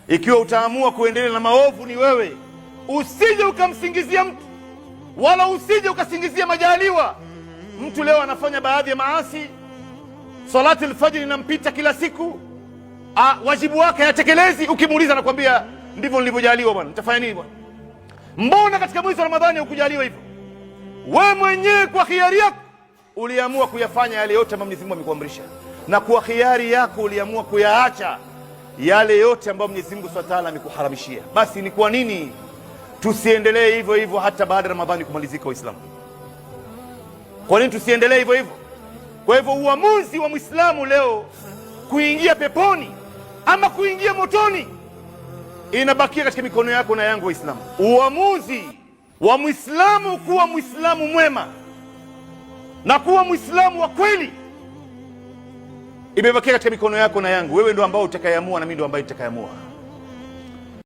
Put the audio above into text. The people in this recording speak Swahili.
Ikiwa utaamua kuendelea na maovu ni wewe, usije ukamsingizia mtu wala usije ukasingizia majaliwa. Mtu leo anafanya baadhi ya maasi, salati alfajiri inampita kila siku, wajibu wake hayatekelezi. Ukimuuliza anakuambia ndivyo nilivyojaliwa bwana, nitafanya nini bwana? Mbona katika mwezi wa Ramadhani hukujaliwa hivyo? We mwenyewe kwa hiari yako uliamua kuyafanya yale yote ambayo Mwenyezi Mungu amekuamrisha, na kwa hiari yako uliamua kuyaacha yale yote ambayo Mwenyezi Mungu Subhanahu wa Ta'ala amekuharamishia. Basi ni kwa nini tusiendelee hivyo hivyo hata baada ya Ramadhani kumalizika? Waislamu, kwa nini tusiendelee hivyo hivyo? Kwa hivyo uamuzi wa Mwislamu leo kuingia peponi ama kuingia motoni inabakia katika mikono yako na yangu, Waislamu. Uamuzi wa Mwislamu kuwa Mwislamu mwema na kuwa Mwislamu wa kweli imebakia katika mikono yako na yangu. Wewe ndo ambao utakayeamua na mimi ndo ambaye nitakayeamua.